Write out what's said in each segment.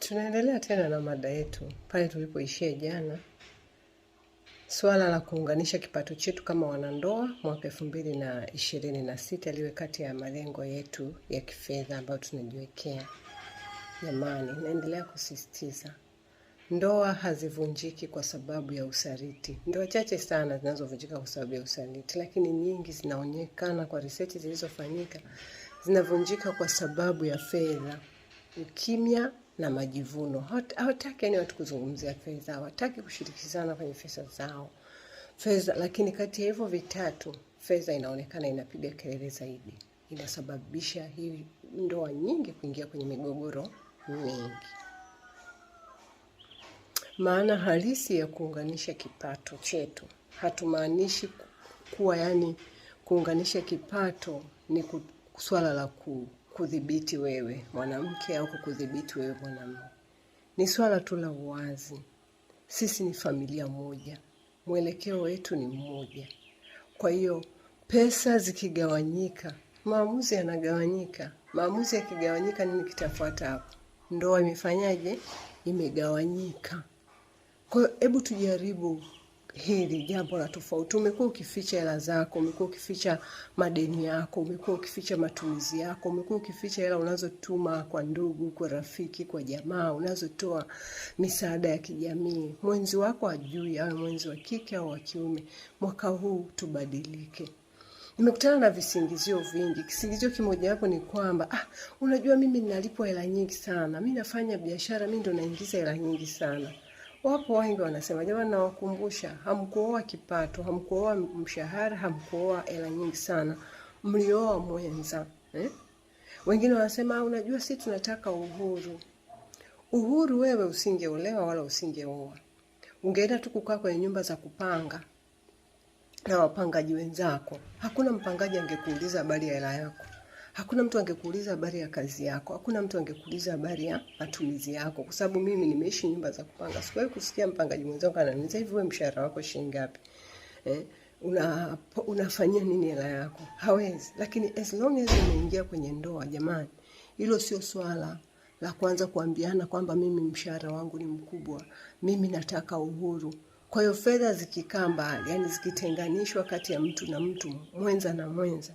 Tunaendelea tena na mada yetu pale tulipoishia jana, suala la kuunganisha kipato chetu kama wanandoa mwaka 2026 liwe kati ya malengo yetu ya kifedha ambayo tunajiwekea. Jamani, naendelea kusisitiza, ndoa hazivunjiki kwa sababu ya usaliti. Ndoa chache sana zinazovunjika kwa sababu ya usaliti, lakini nyingi zinaonekana kwa research zilizofanyika zinavunjika kwa sababu ya fedha, ukimya na majivuno. Hawataki yani watu kuzungumzia fedha, hawataki kushirikishana kwenye fedha zao fedha. Lakini kati ya hivyo vitatu, fedha inaonekana inapiga kelele zaidi, inasababisha hii ndoa nyingi kuingia kwenye migogoro mingi. Maana halisi ya kuunganisha kipato chetu, hatumaanishi kuwa yani kuunganisha kipato ni swala la kudhibiti wewe mwanamke au kukudhibiti wewe mwanamume. Ni swala tu la uwazi. Sisi ni familia moja, mwelekeo wetu ni mmoja. Kwa hiyo pesa zikigawanyika, maamuzi yanagawanyika. Maamuzi yakigawanyika, nini kitafuata hapo? Ndoa imefanyaje? Imegawanyika. Kwa hiyo hebu tujaribu hili jambo la tofauti. Umekuwa ukificha hela zako, umekuwa ukificha madeni yako, umekuwa ukificha matumizi yako, umekuwa ukificha hela unazotuma kwa ndugu, kwa rafiki, kwa jamaa, unazotoa misaada ya kijamii. Mwenzi wako ajui, awe mwenzi wa kike au wa kiume. Mwaka huu tubadilike. Nimekutana na visingizio vingi. Kisingizio kimojawapo ni kwamba unajua mimi ninalipwa hela nyingi sana, mi nafanya biashara, mi ndo naingiza hela nyingi sana. Wapo wengi wanasema, jamani, nawakumbusha, hamkuoa kipato, hamkuoa mshahara, hamkuoa hela nyingi sana, mlioa mwenza, eh? Wengine wanasema unajua, si tunataka uhuru. Uhuru wewe usingeolewa wala usingeoa, ungeenda tu kukaa kwenye nyumba za kupanga na wapangaji wenzako. Hakuna mpangaji angekuuliza habari ya hela yako. Hakuna mtu angekuuliza habari ya kazi yako. Hakuna mtu angekuuliza habari ya matumizi yako, kwa sababu mimi nimeishi nyumba za kupanga. Sikuwahi kusikia mpangaji mwenzangu ananiuliza hivi, wewe mshahara wako shilingi ngapi? Eh, unafanyia nini hela yako? Hawezi. Lakini as long as umeingia kwenye ndoa, jamani, hilo sio swala la kwanza kuambiana kwamba mimi mshahara wangu ni mkubwa, mimi nataka uhuru. Kwa hiyo fedha zikikaa mbali, yani zikitenganishwa kati ya mtu na mtu, mwenza na mwenza,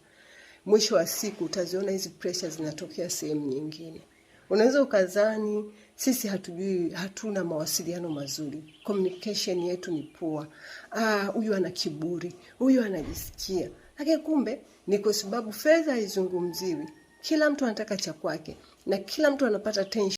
mwisho wa siku utaziona hizi pressure zinatokea sehemu nyingine. Unaweza ukazani sisi hatujui, hatuna mawasiliano mazuri, communication yetu ni poor, huyu ana kiburi, huyu anajisikia, lakini kumbe ni kwa sababu fedha haizungumziwi. Kila mtu anataka cha kwake na kila mtu anapata tension.